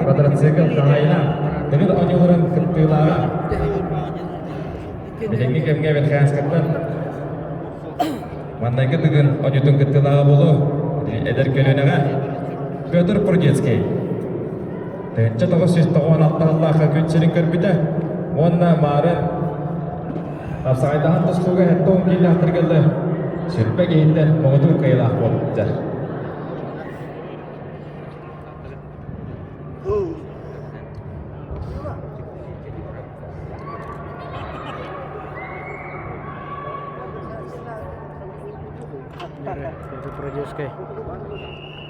квадроцикл хаһаайына, Дыгын оонньууларын кыттыылааҕа. Билиҥҥи кэмҥэ Верхоянскаттан маннайгы Дыгын оонньуутун кыттыылааҕа буолуо эдэр көлүөнэҕэ Петр Прудецкий 1996 сыллаахха күн сирин көрбүтэ уонна Маарын Хапсаҕайдаһан тустууга 70 киилээхтэргэ сүрбэ киһиттэн муҥутуур кыайыылаах буолбуттар. Продюсерскай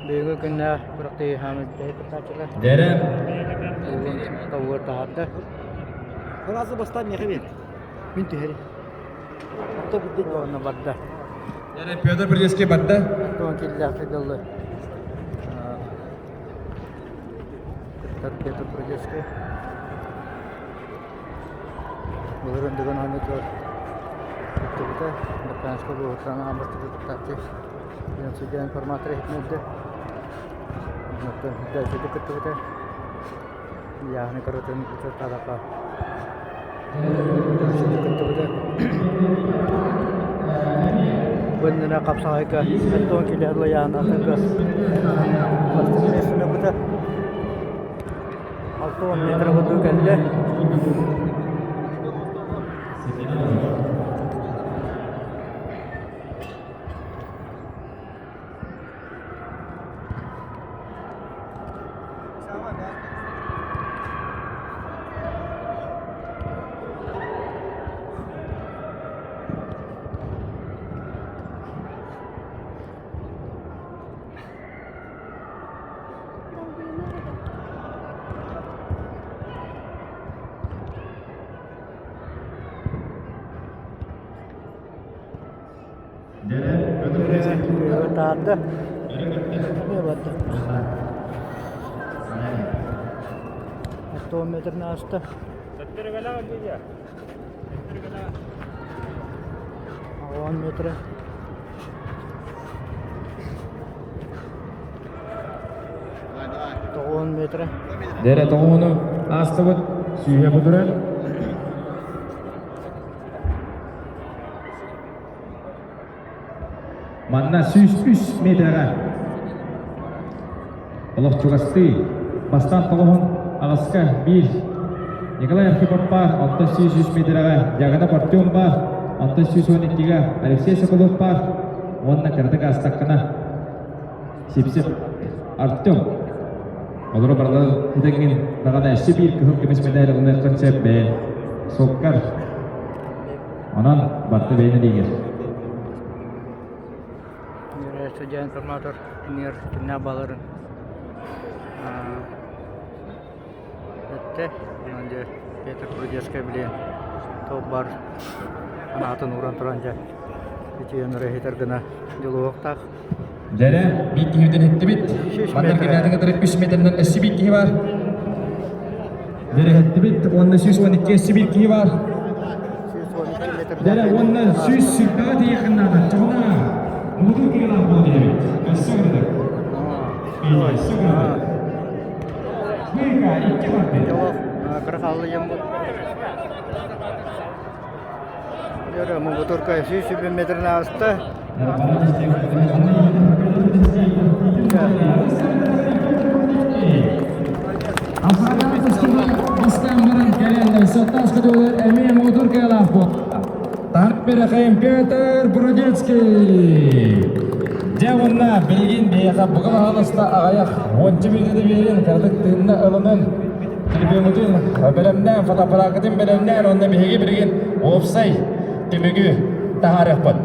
Бүгүҥҥү күннэ күрэхтэһии хаамыы бүтэһик кыттааччылар Дэрэ Тавыгар таһаарда. Сразу бастаан миэхэ биэр. Мин түһэрим. Отто билбит Уонна барда. Дэрэ Петр Прилеский барда. Оттон киллээхтик дылы. Кыттар Петр Прилеский. Былырын Дыгын оонньуутугар кыттыбыта. Британскай быһыытынан аан бастакы кыттааччы. Диэн судья информатор иһитиннэрдэ. Оттон дальше кыттыбыта. Яхны кыратын тадака кыттыбыта. Быннына хапсаҕайга Антон Килерло Яна атыга бастакы миэстэни ылбыта. 60 метр курдук кэллэ. Таарда. Эмиэ барда. 10 метрин ааста. 10 метр. 9 метр. Дэрэ тоҕуону аастыбыт сүүһэ бутурар. Манна 103 метрэҕэ олох чугастыы бастаан тоҕуһун аҕыска биир Николай Архипов баар, онтон 103 метрэҕэ Ягодов Артем баар, онтон 112-гэ Алексей Соколов баар уонна кыратык аастаххына Сипсип Артем. Олору барыларын тэҥҥин даҕаны өссө биир кыһыл көмүс мэдээль ылыныаххын сөп бэйэҥ суоккар. Онон барыта бэйэн илиигэр. Судья информатор иннигэр кимнээх бааларын эттэ. Дьэ Петр Прудецкай билигин туох баар анаатын ууран туран дьэ итиэн өрөһүтэр гына дьулуһуохтаах. Дьэрэ, биир киһибитин иһиттибит. Манна кимнээхин кытары үс метринэн өссө биир киһи бар. Дьэрэ иһиттибит. Уонна 112 өссө биир киһи бар. Дьэрэ уонна 140 тиийиэххин наада. Чоҕуна муҥутуур киһилээх буол диэбит. Өссө кырдык. Өссө кырдык. Быыка икки барды. Кыра хаалла диэн бу. Дьөрө муҥутуурка 120 метрин ааста. Петр Бродецкий! Дьэ уонна билигин биһиэхэ бука баһаалыста аҕыйах уонча мүнүүтэ биэрин кыратык тыынна ылынан трибунутун бэлэмнээн, фотоаппараакытын бэлэмнээн уонна биһиги билигин уопсай түмүгү таһаарыахпыт.